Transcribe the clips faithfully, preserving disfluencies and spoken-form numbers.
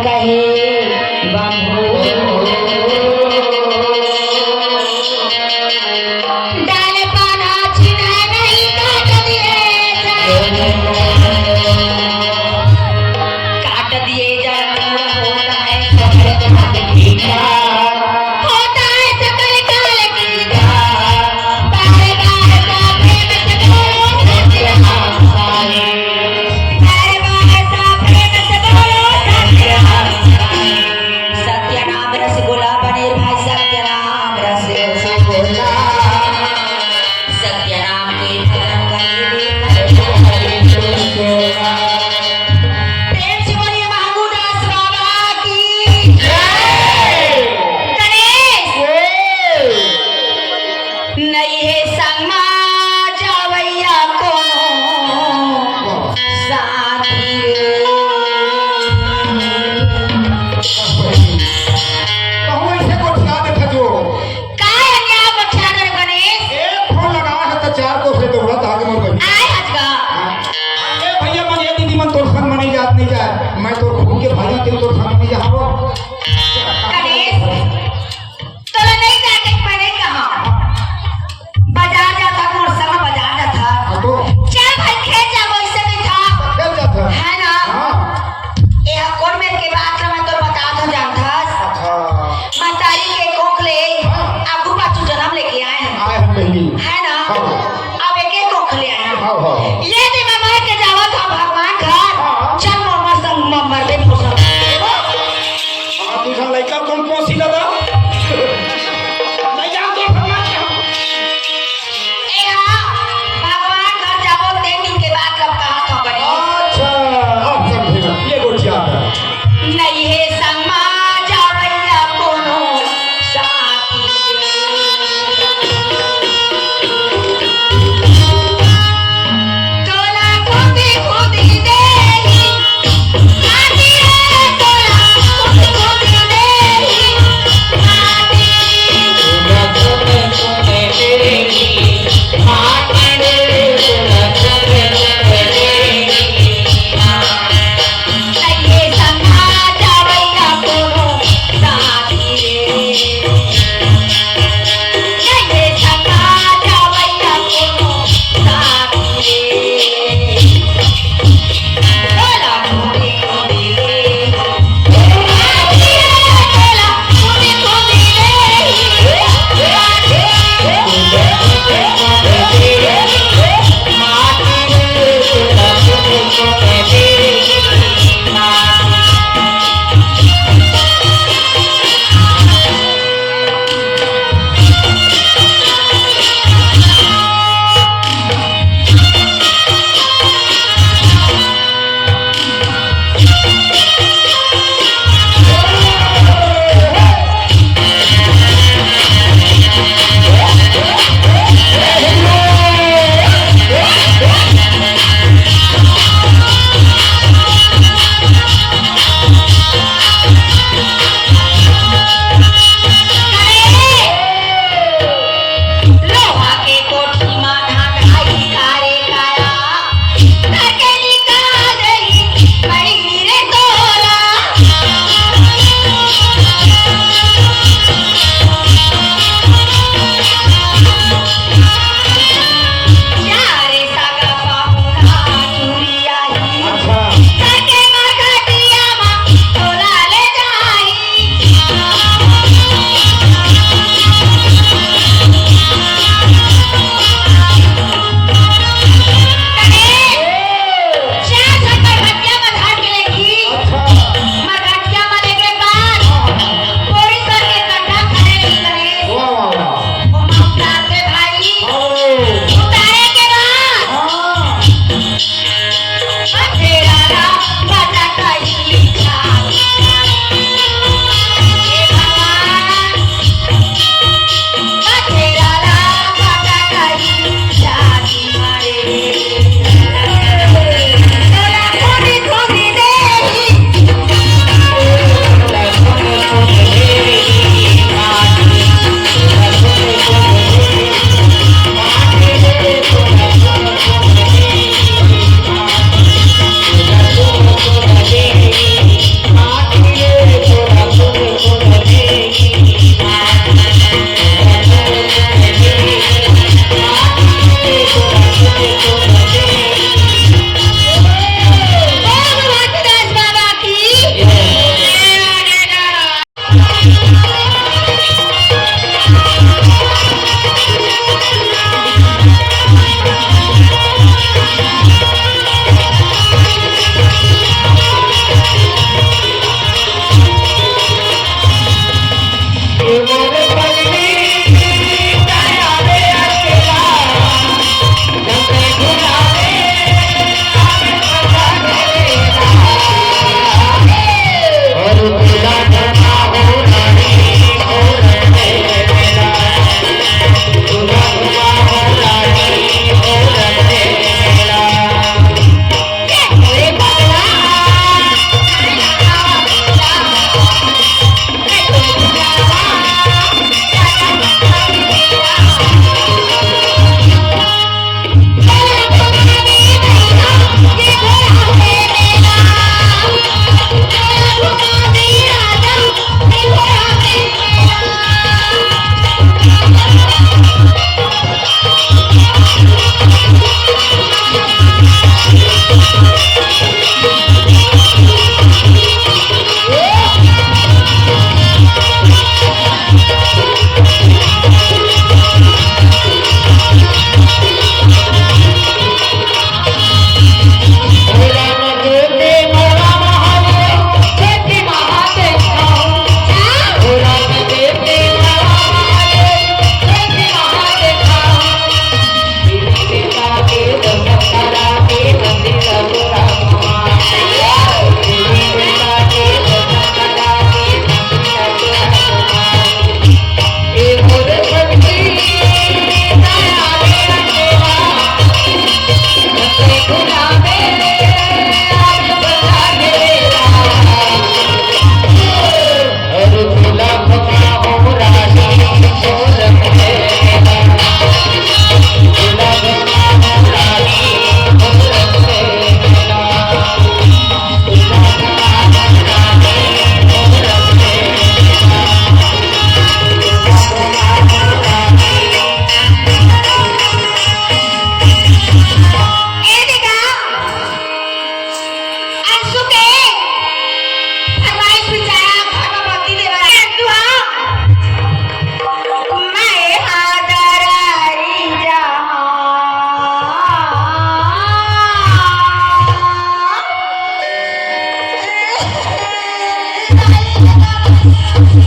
रहे बंधु। डाले पाना छिनाए नहीं काट दिए जाए। काट दिए जाए, पूरा होता है सफेद पत्ती का। होता है सकल काल की। बार बार का प्रेम से बोलो सतनाम साई। बार बार का प्रेम से बोलो सतनाम साई।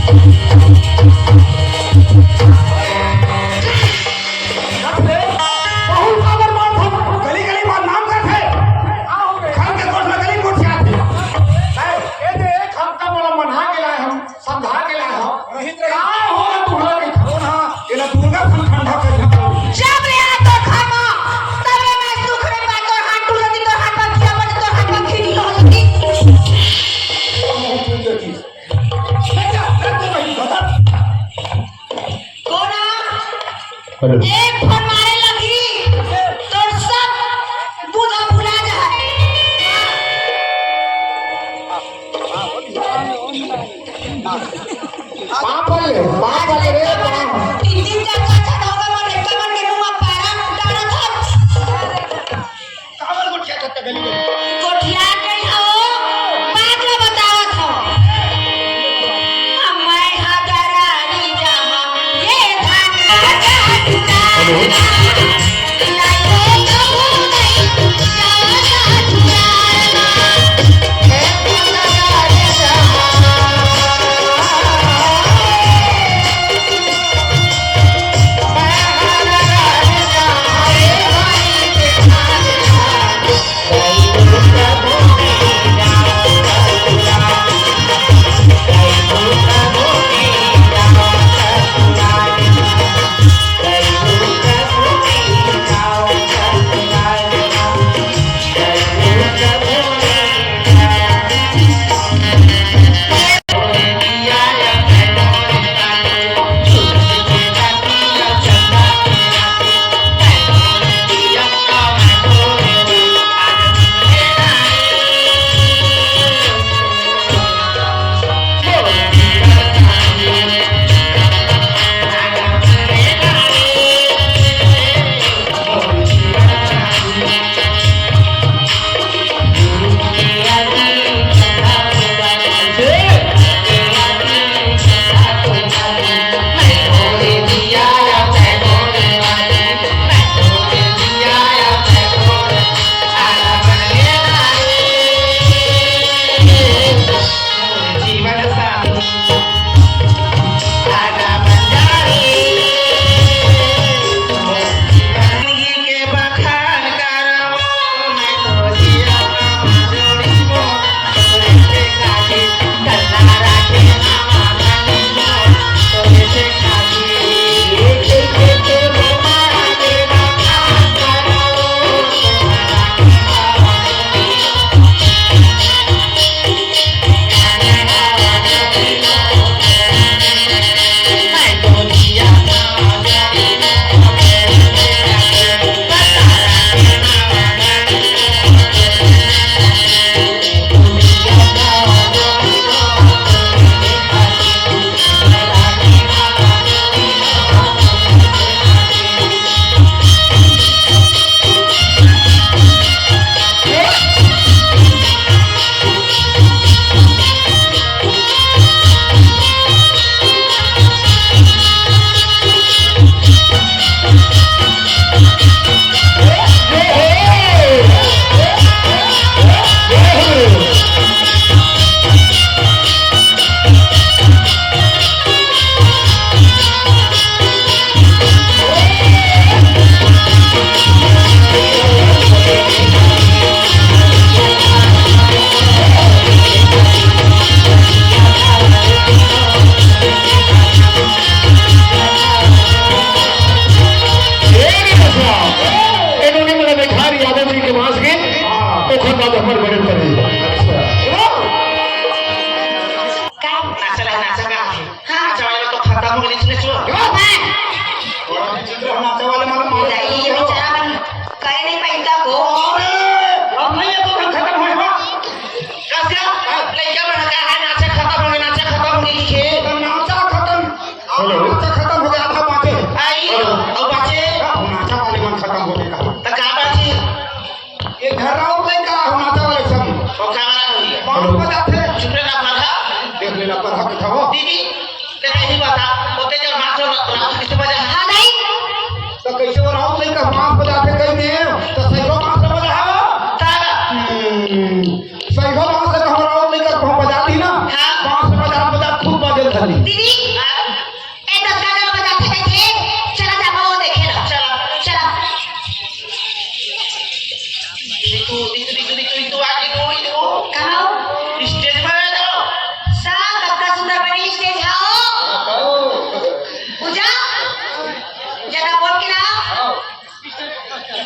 बहुत अगर बात हम गली गली बात नाम करथे। घर के कोठ में गली कोठ जाथे। ए दे, एक हफ्ता मोला मना के लाए हम, समझा के लाए हम। नहीं तो का हो तुमला के कौन हा? एला दुर्गा संग ठंडा कर दिया। जब ले आ तो खामा, तब ले मैं सुख रे पा तोर हाथ टूट जती, तोर हाथ पर खिया बन, तोर हाथ पर खिरी हो जती। कोना? हेलो। एक फोन मारे लगी, तोर सब दूध भुला जाए। पाँव पड़ ले, पाँव पड़ ले रे, पाँव। तीन दिन का अच्छा था, मैं लड़का बन के मुंह में पैरा डाला था। काबर गोठिया करता गली में? गोठिया गई हो, बात ला बतावत हो। मैं हा दरानी जहाँ, ये धान का हेलो। ए रे बसवा, ए नोनी मोला बैठार यादव जी के बांस के, ओखर बाद हमर बड़े परी। अच्छा। का? नाचा ला, नाचा का? हाँ। नाचा वाला तो खत्म हो गया, इसने सुन। क्यों? हाँ। नाचा वाला मालूम पड़ रहा है। ये बेचारा मन करे नहीं पाइंदा को। अरे, अब नहीं है तो हम खत्म होए बा। कस का? लइका मन का है, नाचा खत्म हो गया, नाचा खत्म हो गया, लिखे। तो नाचा खत्म। हेलो। नाचा खत्म हो गया, आधा बाँचे। आई, हेलो। अब बाँचे। अब नाचा वाले मन खत्म हो गए कहा। तो का बाँचे? ये घर राउत लइका, हम नाचा वाले संग। वो का वाला हो गया? बाँस बजाथे। चुप रे ना, परहा। देख लेना, परहा किथा हो। दीदी, तेरे ही बता, वो ते जब नाच हो, राउत किसे बजा? हाँ, दाई। तो कैसे वो राउत लइका बाँस बजाथे कहि दे, तो सही हो बाँस बजा हो। तारा। हम्म। सही हो बाँस से तो हमरा और लेकर कहूँ बजा दी ना। हाँ। बाँस बजा, बजा खूब बाजे धरी। दीदी,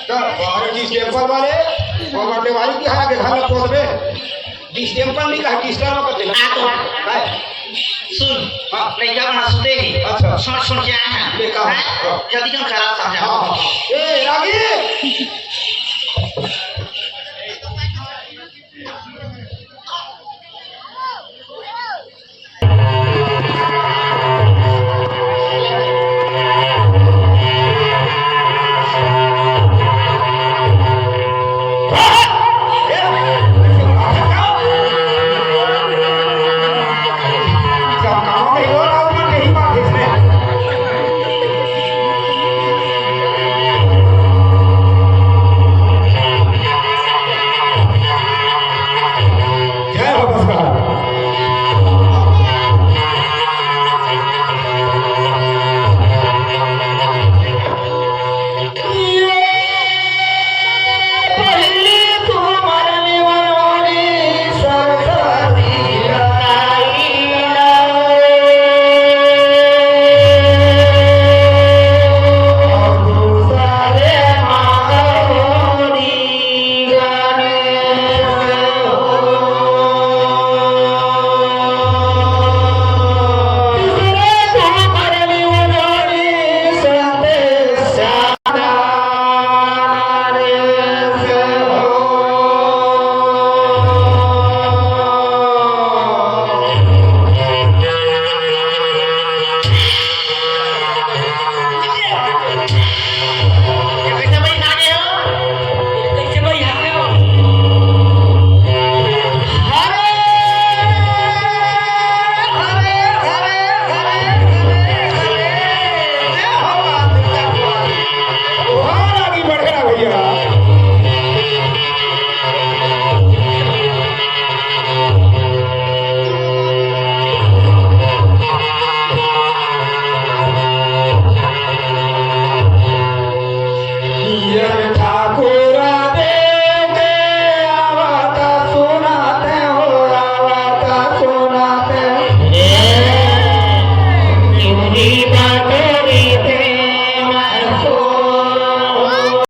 त बाहर डिस्टेम्पर वाले, वो बंटेवारी के यहाँ के घर में पोतबे। डिस्टेम्पर नहीं कहा, डिस्टर्ब कर देना। आ तो। है। सुन, हाँ। लइका मन सुते ही। अच्छा। सुन, सुन के आए हैं। ले, कहा? हैं? हाँ। जल्दी कम करा था। हाँ, हाँ, हाँ। ए, रागी! जय हो बसका।